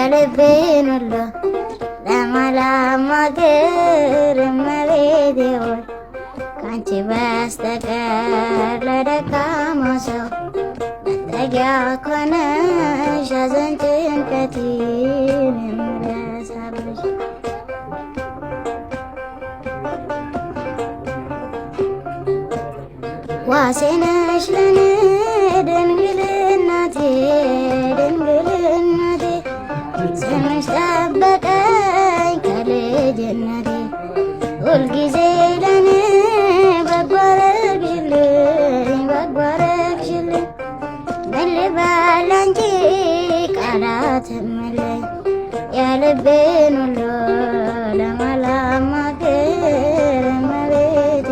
የልቤን ሁሉ ለማላማክር እመቤቴ ሆይ ከአንቺ በስተቀር ለደካማ ሰው መጠጊያ እኮ ነሽ። ሐዘን ጭንቀቴን የምረሳብሽ ዋሴ ነሽ ለኔ ድንግል እናቴ ድንግል እናቴ ስምሽ ጠበቀኝ ከልጅነቴ ሁልጊዜ ለኔ በጎ አረግሽልኝ በጎ አረግሽልኝ ምን ልበል ላንቺ ቃላት የለኝ የልቤን ሁሉ ለማላማክር እመቤቴ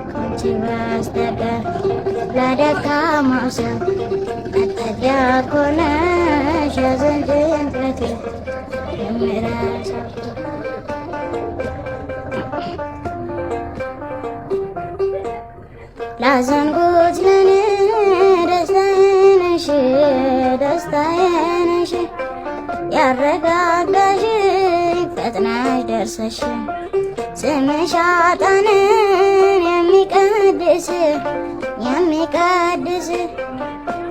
ከአንቺ በስተቀር ለደካማው ሰው መጠጊያ እኮ ነሽ ሐዘን ጭንቀቴ የምረሳው። ላዘንኩት ለኔ ደስታዬ ነሽ ደስታዬ ነሽ ያረጋጋሽኝ ፈጥነሽ ደርሰሽ ስምሽ ኃጥአንን የሚቀድስ የሚቀድስ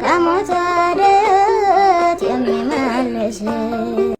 ከሞት ወደ ሕይወት የሚመልስ።